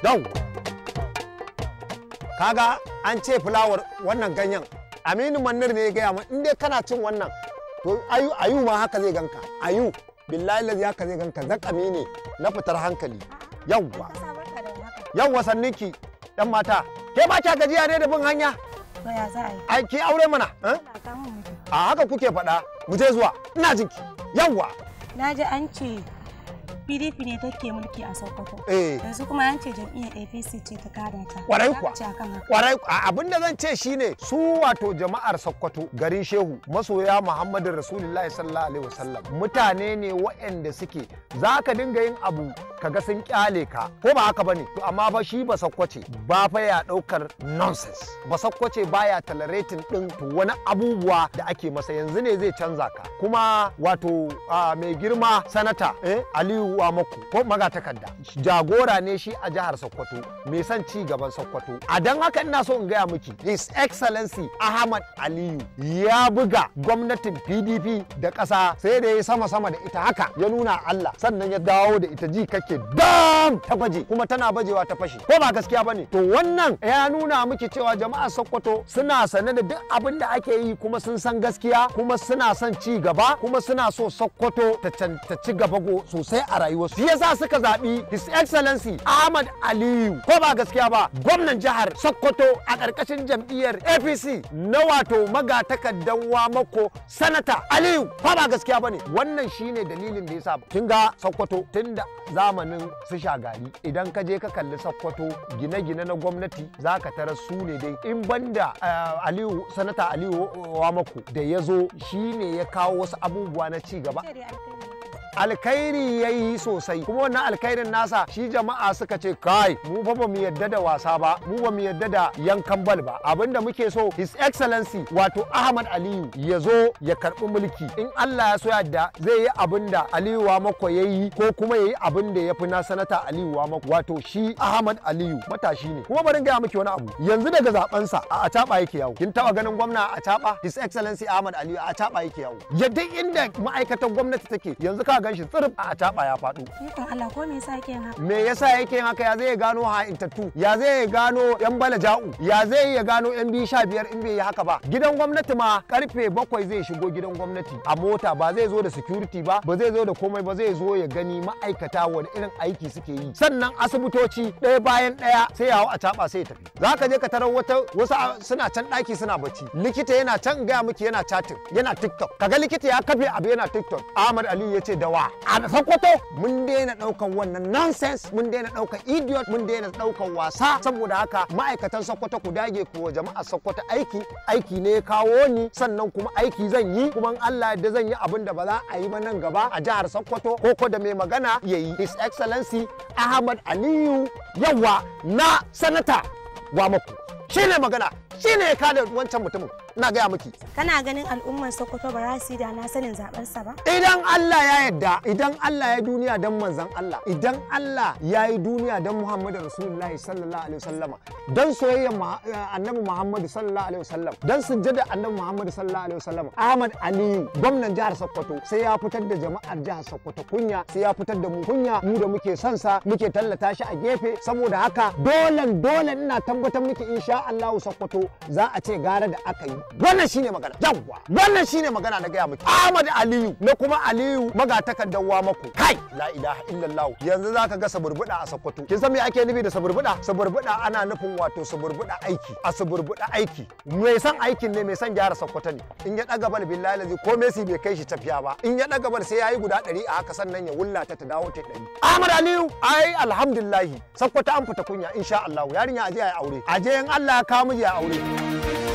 Yawwa. Kaga an ce fulawar wannan ganyen Aminu Mannir ne ya gaya min, in dai kana cin wannan to ayu ayu ma haka zai ganka. Ayu billahi lazi haka zai ganka, zakami ne na fitar hankali. Yawwa. Yawwa, sanninki dan mata. Ke ba kya gajiya ne da bin hanya? To ya za a yi? Ai ki aure mana, eh? A haka kuke faɗa. Mu je zuwa. Ina jinki. Yawwa. Na ji an ce PDP ne take mulki a Sokoto. Eh. Yanzu kuma an ce jam'iyyar APC ce ta kada ta. Kwarai Za ka kuwa. ce akan haka? Kwarai, abin da zan ce shine su wato jama'ar Sokoto, garin Shehu, masoya Muhammadu Rasulullahi sallallahu alaihi wasallam, mutane ne waɗanda suke za ka dinga yin abu kaga sun kyale ka, ko ba haka bane? To amma fa shi ba Sokoce ba fa ya daukar nonsense, ba Sokoce baya tolerating din to wani abubuwa da ake masa yanzu ne zai canza ka. Kuma wato mai girma sanata Aliyu Wamako ko magatakarda jagora ne shi a jihar Sokoto, mai son ci gaban Sokoto. A don haka ina so in gaya miki, His Excellency Ahmad Aliyu ya buga gwamnatin PDP da ƙasa sai da ya sama sama da ita haka ya nuna Allah, sannan ya dawo da ita, ji kake dam ta baje, kuma tana bajewa ta fashe, ko ba gaskiya bane? To wannan ya nuna miki cewa jama'ar Sokoto suna sane da duk abin da ake yi, kuma sun san gaskiya, kuma suna son ci gaba, kuma suna so Sokoto ta ci gaba go sosai a rayuwarsu. Shi yasa suka zaɓi His Excellency Ahmad Aliyu, ko ba gaskiya ba, gwamnan jihar Sokoto a ƙarƙashin jam'iyyar APC na wato magatakardan Wamako, sanata Aliyu, ko ba gaskiya bane? Wannan shine dalilin da yasa kin ga Sokoto tun da zamanin su Shagari, idan ka je ka kalli Sokoto, gine-gine na gwamnati za ka tarar su ne dai, in banda Aliyu, sanata Aliyu Wamako da ya zo shine ya kawo wasu abubuwa na ci gaba. Ce dai alkhairi. Alkhairi ya yi sosai, kuma wannan alkhairin nasa shi jama'a suka ce, kai, mu fa ba mu yadda da wasa ba, mu ba mu yadda da yankan bal ba. Abinda muke so, His Excellency wato Ahmad Aliyu ya zo ya karbi mulki, in Allah ya so yadda zai yi abinda Aliyu Wamako ya yi, ko kuma ya yi abin da ya fi na sanata Aliyu Wamako. Wato shi Ahmad Aliyu matashi ne. Kuma bari in gaya miki wani abu, yanzu daga zabensa a acaba yake yawo. Kin taba ganin gwamna a acaba? His Excellency Ahmad Aliyu a acaba yake yawo. Yadda inda ma'aikatan gwamnati take yanzu, ka gan shi tsirif a acaba ya faɗo. Ikon Allah, ko me yasa yake yin haka? Me yasa yake yin haka? Ya zai gano ha'intattu? Ya zai gano yan bala ja'u? Ya zai ya gano yan 215 in bai yi haka ba? Gidan gwamnati ma karfe 7 zai shigo gidan gwamnati a mota, ba zai zo da security ba, ba zai zo da komai ba, zai zo ya gani ma'aikata wani irin aiki suke yi. Sannan asibitoci ɗaya bayan ɗaya sai ya hau acaba sai ya tafi. Za ka je ka tarar wata wasu suna can ɗaki suna bacci, likita yana can, gaya miki, yana chatting, yana TikTok. Kaga likita ya kafe abu yana TikTok. Ahmad Aliyu ya ce dawa a Sokoto mun daina ɗaukan wannan nonsense, mun daina ɗaukan idiot, mun daina ɗaukan wasa. Saboda haka ma'aikatan Sokoto, ku dage ku wa jama'a Sokoto aiki. Aiki ne ya kawo ni, sannan kuma aiki zan yi, kuma in Allah da zan yi abin da ba za a yi ba nan gaba a jihar Sokoto, ko da mai magana yayi His Excellency Ahmad Aliyu yawa na sanata Wamako shine magana, shine ya kada wancan mutumin, ina gaya miki. Kana ganin al'ummar Sokoto ba za su yi da na sanin zaben sa ba? Idan Allah ya yarda, idan Allah ya duniya dan manzan Allah, idan Allah ya yi duniya dan Muhammadu Rasulullahi sallallahu alaihi wasallama, dan soyayyar Annabi Muhammadu sallallahu alaihi wasallam, dan sujjada Annabi Muhammadu sallallahu alaihi wasallama, Ahmad Aliyu gwamnan jihar Sokoto sai ya fitar da jama'ar jihar Sokoto kunya, sai ya fitar da mu kunya, mu da muke son sa muke tallata shi a gefe. Saboda haka dole dole ina tabbatar miki, insha Allah Sokoto za a ce gara da aka yi. Wannan shine magana. Yawwa, wannan shine magana na gaya miki. Ahmad Aliyu na kuma Aliyu magatakardan Wamako. Kai, la ilaha illallah. Yanzu zaka ga saburbuda a Sokoto. Kin san me ake nufi da saburbuda? Saburbuda ana nufin wato saburbuda aiki, a saburbuda aiki. Mai son aikin ne, mai son gyara Sokoto ne. In ya daga bal, billahi lazi ko Messi bai kai shi tafiya ba. In ya daga bal sai yayi guda 100 a haka, sannan ya wulla ta, ta dawo ta 100. Ahmad Aliyu, ai alhamdulillah, Sokoto an fita kunya insha Allah. Yarinya, aje ayi aure, aje in Allah ya kawo miji ya aure.